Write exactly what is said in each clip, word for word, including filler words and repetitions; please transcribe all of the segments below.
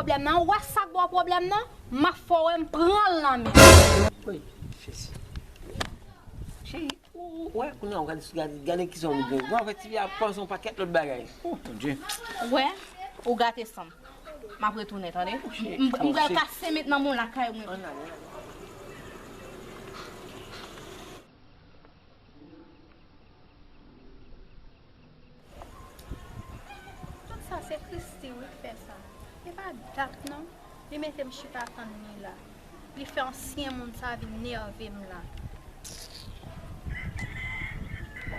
Pwoblèm nan, ou wè sa k ba w pwoblèm nan? M ap fè w wè m pran l nan men w. Woy, Jezi. Cheri, ou, ou wè, kounye a, w gade, gade, gade ki jan w gen. Bon, anfèt, ti fi a panse yon pakèt lòt bagay. Oh, mon Dieu. Ou wè, ou gate san m. M ap retounen, tande? M, m pral pase met nan men w lakay mwen. Ann ale, ann ale. Tout sa se Christy wi k fè sa. E pa dat non. Li mete m chita tann li la. Li fè ansyen moun sa vin nève m la.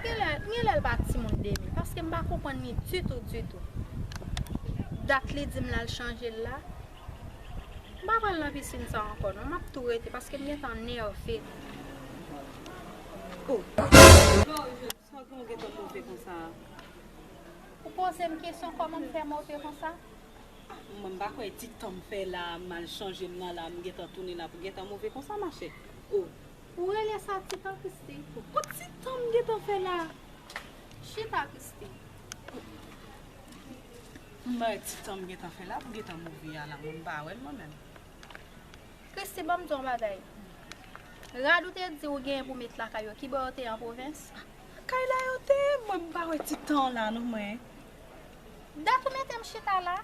Genlè, genlè l pa timoun de mi, paske m pa konprann li ditou, ditou. Dat li di m l al chanje l la. M pa pral nan pisin sa ankò non, m ap tou rete paske m gentan nève. Oh. Sa w gen w gentan move konsa? Ou poze m kesyon kòman m fè move konsa? Mwen m pa kwè ti tan m fè la, m al chanje m nan la, m gentan tounen la pou gentan move konsa, machè. Oh. Ou rele sa ti tan, Christy? Kot ti tan m gentan fè la? Chita, Christy. M pa wè ti tan m gentan fè la pou gentan move a la, mwen m pa wè l mwen menm. Christy, ban m di w yon bagay. Rad ou te di ou genyen pou met lakay yo, kibò yo te ye an pwovens? Kay la yo te ye, mwen m pa wè ti tan la non mwen. Dat ou mete m chita la?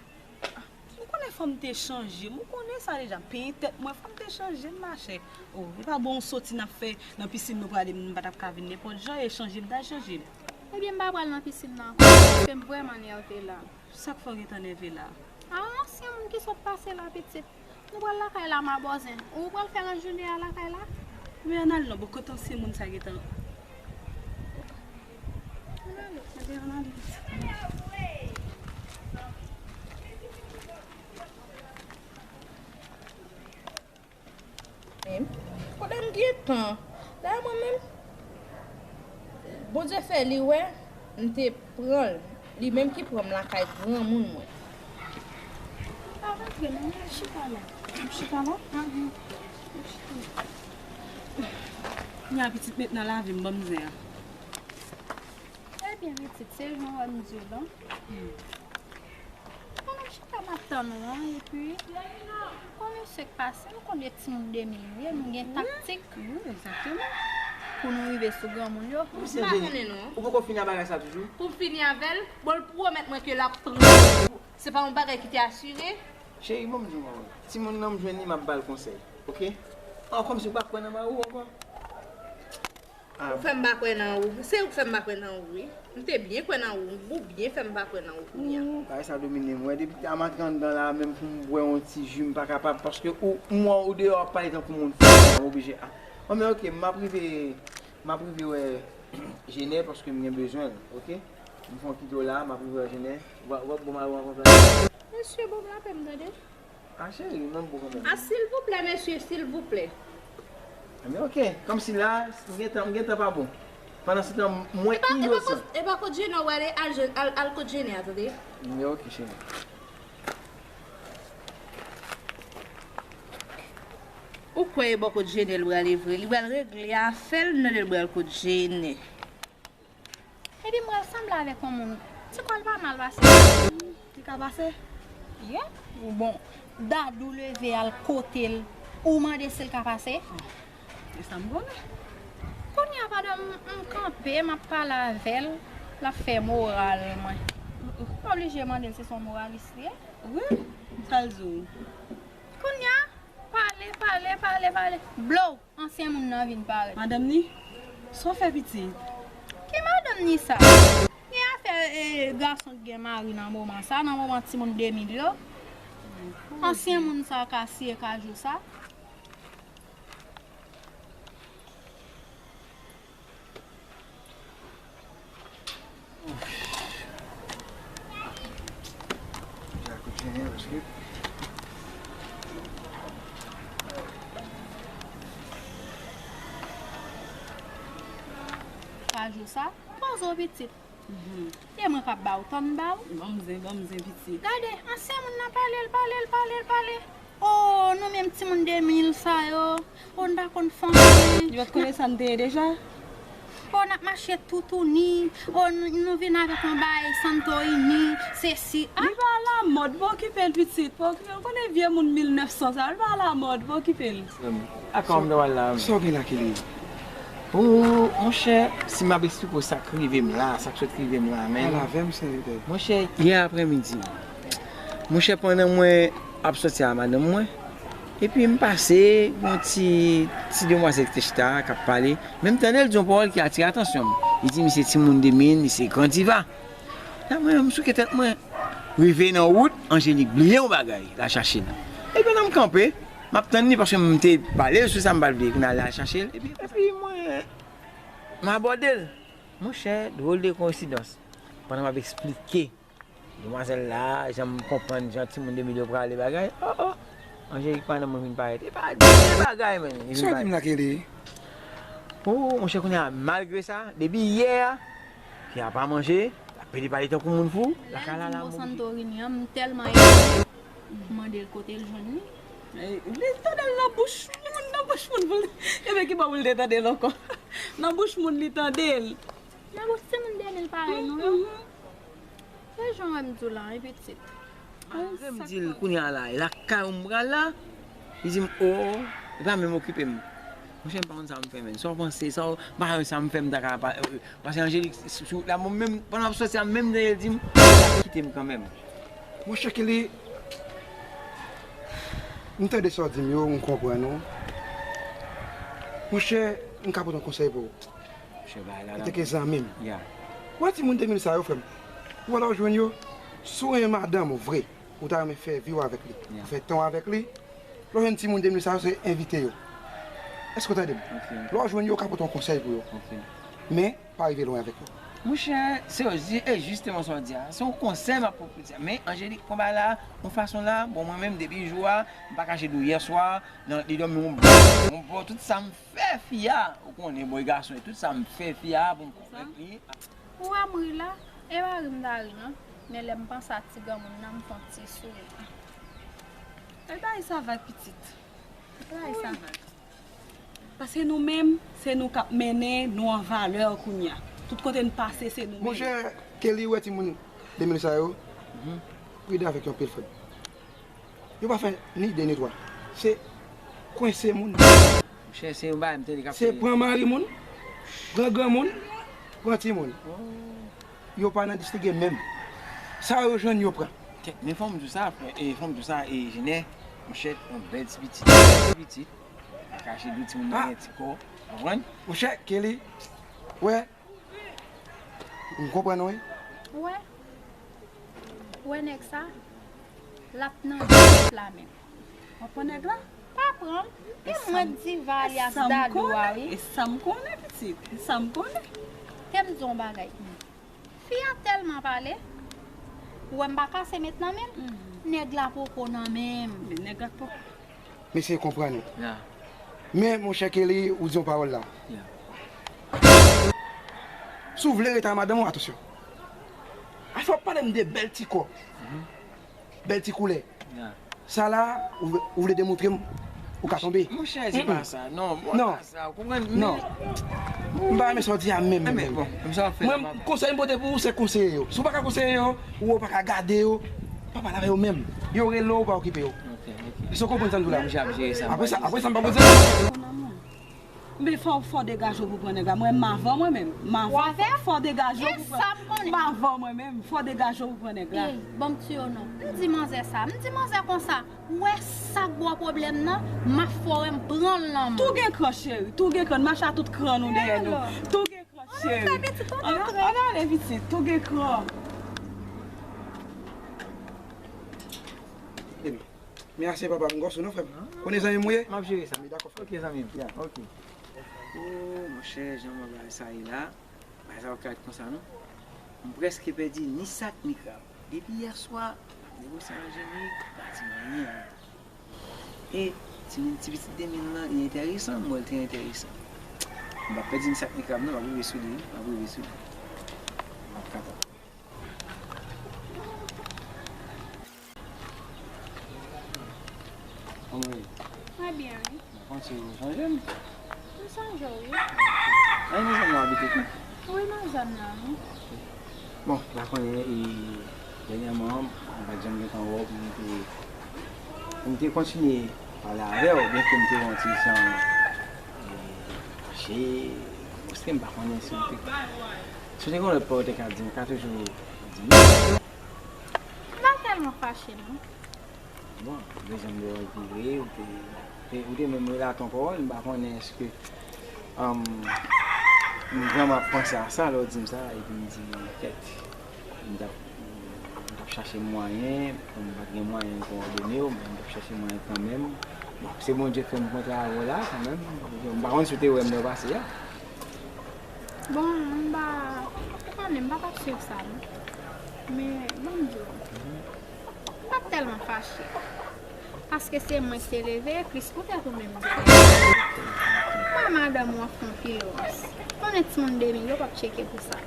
Ou konnen fò m te chanje m, ou konnen sa deja, penyen tèt mwen fò m te chanje m machè. Oh, e pa bon soti n ap fè nan pisin nou prale m pa t ap ka vin nenpòt jan e chanje m ta chanje m. Ebyen m pa pral nan pisin nan ankò, paske m vrèman nève la. Sa k fè w gentan nève la? A yon ansyen moun ki sot pase la pitit. Nou pral lakay la, ma bòzen. Ou pral fè rès jounen an lakay la? Men ann al non, bò kote ansyen moun sa gentan. Ann ale. Ann ale. Menm. Kote m gentan? Dayè mwen menm, Bondye fè li wè m te pran l, li menm ki pran m lakay granmoun mwen. Pa rantre non, chita la. M chita la? Ahan. M chita. Nya pitit met nan lavi m, ban m zen an. Ebyen pitit, se jan w wè m di w lan. Konnen m chita m ap tann ou an, epi, konnen se k pase, nou konnen timoun de mi nou ye, nou gen taktik. Wi, egzakteman. Pou nou rive sou granmoun yo. M pa konnen non. Ou poko fini ak bagay sa toujou? Pou m fini avè l, bon, l pwomèt mwen ke l ap pran. Se pa yon bagay ki te asire. Cheri, ban m di w, timoun nan m jwenn li, m ap ba l konsèy, oke? An, kòmsi w pa kwè nan mari w ankò? Ah. Ou fè m pa kwè nan ou. Se ou k fè m pa kwè nan ou, wi. M te byen kwè nan ou. Ou byen fè m pa kwè nan ou kounye a. Ooh, bagay sa domine m. Wè, depi ta m antre anndan la, menm pou m bwè yon ti ji, m pa kapab, paske ou, m wè ou deyò ap pale tankou moun fou, m oblije, ah. Bon, men oke, m ap rive, m ap rive wè Jenè, paske m gen bezwen l, oke? M fè yon kite w la, m ap rive wè Jenè. W ap, w ap bon mari w an konsa. Mesye, bon lapè m, tande. Ah, cheri, menm pou kanmenm. Ah, silvouplè, mesye, silvouplè. Ebyen, oke. Kòmsi la, m gentan, m gentan pa bon. Pandansetan, mwen inosan. E pa, e pa kot, e pa kot Jenè w ale, al, al, al kot Jenè a, tande. Ebyen, oke, cheri. Ou kwè e bò kot Jenè l prale vre? Li pral regle afè l, nan li pral kot Jenè. Epi m pral sanble avèk yon moun. Ti kò l pa mal pase. Li ka pase? Yeah. Bon, Dadou leve al kote l. Ou mande si l ka pase? E sa m konnen. Kounye a, pandan m, m kanpe, m ap pale avè l, l ap fè moral mwen. M oblije mande l si se yon moralis li ye. Wi, sa l di w? Kounye a, pale, pale, pale, pale. Blow! Ansyen moun nan vin parèt. Madanm ni? Sa w fè pitit? Ki madanm ni sa? Gen afè, e, gason k gen mari nan moman sa, nan moman timoun de mil yo. Ansyen moun sa ka siye kajou sa. Kajou sa, poze w pitit. Mhm. E mwen k ap ba w, tann ba w. Ban m zen, ban m zen, pitit. Gade, ansyen moun nan pale l, pale l, pale l, pale. O, nou menm timoun de mil sa yo, o, n pa konn fanmi. Yo pa t konnen sa n te ye deja? O, n ap mache toutouni, o, n, nou vin avèk yon bagay Santorini, sesi, a. Li pa la m, Mòd, pa okipe l pitit, pa okipe l. Ou konnen vye moun mil nèf san sa, li pa alamòd, pa okipe l. Akò m dwe al la. Sa w gen la, Kelly? Ou, monchè, si m ap eksplike w sa k rive m la, sa k sot rive m la, men. Pale avè m, senlite. Monchè, yè aprèmidi, monchè, pandan mwen ap sòti a madanm mwen, epi m pase, yon ti, ti demwazèl ki te chita, k ap pale. Men m tande l di yon pawòl ki atire atansyon m. Li di, "Misye timoun de mil, misye gran diva." La, mwen, m souke tèt mwen. Rive nan wout, Angélique bliye yon bagay, l al chache l. Epi nan m kanpe, m ap tann li, paske m te pale sou sa, m pa t vle, kounye a l al chache l. Epi, epi mwen, m abòde l. Monchè, dwòl de koyensidans. Pandan m ap eksplike demwazèl la, jan m konprann, jan timoun de mil yo prale bagay, oh, oh, Angélique pandan mwen vin parèt. E pa di bagay, men. Li vin parèt. Sa w di m la, Kelly? Oh, monchè, kounye a, malgre sa, depi yè a, fi a pa manje, l ap pede pale tankou moun fou, lakay la, la, manje. Lè l di m bon Santorini an, m tèlman etone, m mande l kote l jwenn li. E, li tande l nan bouch moun, nan bouch moun pou l, e men ki bò pou l te tande l ankò? Nan bouch moun li tande l. Nan bouch timoun de mil parèy nou yo. Mhm. Se jan w wè m di w la, wi, pitit. Malgre m di l kounye a la, e lakay ou m pral la, li di m, "O, li pa menm okipe m." Monchè, m pa konn sa m fè, menn. Sa w panse, sa w, m pa konn sa m fè, m ta ka pa, euh, paske Angélique, sou, sou, la, mwen menm, pandan m ap sòti a, menm dèyè l di m, "Kite m kanmenm." Monchè Kelly, m tande sa w di m yo, m konprann ou. Monchè, m ka pote yon konsèy pou ou. Monchè, bagay la. Antanke zanmi m. Ya. Ou wè timoun de mil sa yo, frè m? Ou wè lè w jwenn yo, si w renmen madanm ou vre, ou ta renmen fè vi w avèk li. Ya. Ou fè tan w avèk li. Lè w jwenn timoun de mil sa yo, se envite yo. Èske w tande m? Ok. Lè w jwenn yo, w ka pote yon konsèy pou yo. Ok. Men, pa rive lwen avèk yo. Monchè, se yo, e jisteman sa w di a. Se yon konsèy m ap pran pou di a. Men, Angélique pran bagay la, yon fason la, bon, mwen menm, depi jou a, m pa kache di w, yè swa, nan, li dòmi yon bò, yon bò, tout sa m fè fi a, ou konnen, bon, e gason, e tout sa m fè fi a pou m konvenk li. Ou wè m ri la, e pa ri m ta ri non, men lè m panse a ti granmoun nan, m fè yon ti souri. E bagay sa vag pitit. E bagay sa vag. Paske nou menm, se nou k ap mennen nou an valè kounye a. Tout kote n pase, se nou menm. Monchè, Kelly, ou wè timoun de mil sa yo, pridan avèk yo anpil, frè m. Yo pa fè ni de ni twa. Se kwense moun. Monchè, se yon bagay m tande k ap fè. Se pran mari moun, pran granmoun, pran timoun. Oh. Yo pa nan distinge menm. Sa yo jwenn, yo pran. Kèt, men fò m di w sa, frè, e fò m di w sa, e Jenè, monchè, yon bèl ti pitit, bèl ti pitit. Pa kache di w timoun nan gen ti kò, konprann? Monchè, Kelly, wè, m konprann ou, wi. Wè. Wè nèg sa, l ap nan djòb la menm. W ap pran nèg la? Pa pran l. E mwen diva alyas Dadou a, wi. E sa m konnen, pitit. E sa m konnen. Kè m di w yon bagay. Fi a tèlman pale. Ou wè m pa kase met nan men l. Nèg la poko nan men m. Men nèg la poko. Mesye konprann ou. Ya. Men, monchè Kelly, ou di yon pawòl la. Ya. Si w vle rete a madanm ou, atansyon. A fò w pale m de bèl ti kò. Bèl ti koulè. Ya. Sa la, ou, ou vle demontre m, ou ka tonbe. Monchè, se pa sa. Non, mwen pa sa, ou konprann? Non. M pa renmen sa w di a menm, menm. Mwen, konsèy m pote pou ou, se konseye yo. Si w pa ka konseye yo, ou pa ka gade yo, pa pale avè yo menm. Yo rele w, ou pa okipe yo. Ok, ok. Èske w konprann sa m di w la? Mwen ap jere sa. Apre sa, apre sa, m pa poze. Men fò, fò w degaje w pou pran nèg la. Mwen, m avan mwen menm. M avan, fò, fò w degaje w pou pran. M avan mwen menm. Fò w degaje w pou pran nèg la. Ey, ban m tiye w non. M di manzè sa. M di manzè konsa. Ou wè sa k ba w pwoblèm nan? M ap fè w wè m pran l nan men w. Tou gen kran, cheri. Tou gen kran. N mache a tout kran nou dèyè nou. Tou gen kran, cheri. Ann ale, pitit. Tou gen kran. Ebyen, mèsi papa, m gòs ou non, frè m. Konnen zanmi m ou ye? M ap jere sa. Ebyen, dakò, frè m. Ok, zanmi m. Ya, ok. O, monchè, jan mwen bagay sa ye la. Bagay sa yo ka ret konsa non. M prèske pèdi ni sak ni krab. Depi yè swa, m ap negosye ak Angélique, pa di m anyen. E timoun ti pitit de mil lan, li enteresan, m wè l te enteresan. M p ap pèdi ni sak ni krab non, m ap rive sou li, wi, m ap rive sou li. M ap kapab. Kòman w ye? Mwen byen, wi. Mwen panse ou sonje m. M sonje w, wi. A, e nan zòn nan w abite tou? Wi, nan zòn nan, wi. Bon, la konnen, e, dènyèman, M pa t janm gentan wè w pou m te, pou m te kontinye pale avè w, byenke m te wè yon ti jan, e, fache, frustre, m pa konnen si w te, si w te gen yon lòt pawòl w te ka di m, w ka toujou di m. M pa tèlman fache, non. Bon, m bezwen m wè w vire, ou te, te, ou te menm relate yon pawòl, m pa konnen èske, um, m vrèman ap panse a sa lè w di m sa, epi m di, kèt, m t ap, m t ap chache mwayen, m pa t gen mwayen kowòdone w, men m t ap chache mwayen kanmenm. Bon, se Bondye k fè m kontre avè w la, kanmenm. M pa konn si w te wè m nan pase a. Bon, m pa, ou konnen, m pa t ap swiv sa, non. Men, ban m di w, m pa t tèlman fache. Paske se mwen ki te leve, plis poutèt ou menm ki te leve. Mwen, madanm ou an fè anpil rans. Konnen timoun de mil yo p ap tcheke pou sa.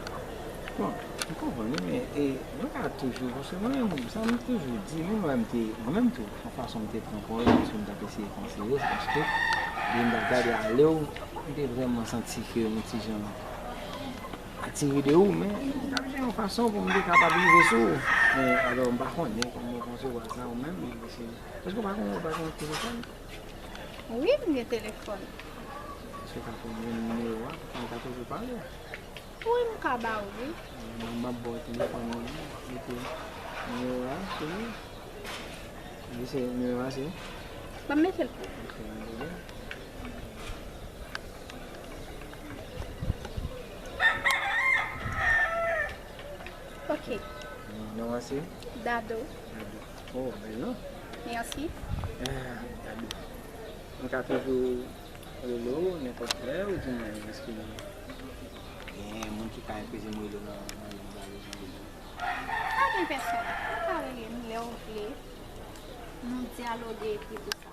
Bon, m konprann, wi, men, e, mwen ka toujou, paske mwen menm, sa m toujou di, menm lè m te, mwen menm tou, yon fason m te pran pòz, paske m t ap eseye konseye, se paske, lè m t ap gade ale w, m te vrèman santi ke yon ti jan atire de ou, men m t ap jwenn yon fason pou m te kapab rive sou ou. Men, alò, m pa konnen kòman w konsevwa sa ou menm, men se, èske w pa gen, w pa gen yon telefòn? Wi, m gen telefòn. Èske w ka fè m jwenn nimewo a? Mwen ka toujou pale. Wi, m ka ba ou li. M, m ap ba w telefòn mwen an. Epi, nimewo a, se li. Wi, se nimewo a, se. Ban m mete l pou ou. Ok, mwen deja. Ok. Non an se? Dado. Dado. Oh, bèl non. Mèsi. Ah, Dado. Mwen ka toujou rele w nenpòt lè, oubyen èske gen moun ki ka enpeze m rele w nan, nan liy la, oubyen rele w? Pa gen pèsonn. Ou ka rele m lè w vle. Nou dyaloge epi tou sa.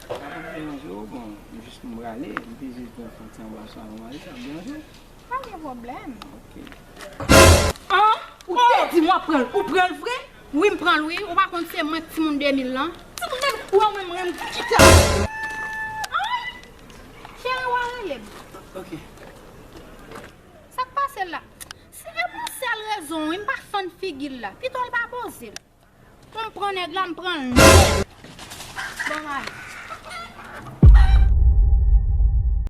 Sa p ap deranje w, bon, m jis m prale, m te jis pran fon ti anbaswa nan mari, sa ap deranje w? Pa gen pwoblèm. Ok. An? Ou te di m w ap pran l, ou pran l vre? Wi, m pran l, wi. Ou pa konn se mwen k timoun de mil lan? Timoun de mil, ou wè mwen, mwen, m kite l. An? Cheri, w a rele m. Ok. Sa k pase l la? Se yon sèl rezon, wi, m pa fann figi l la. Pito l pa poze l. Pou m pran nèg la, m pran l nèt. Bon, mari.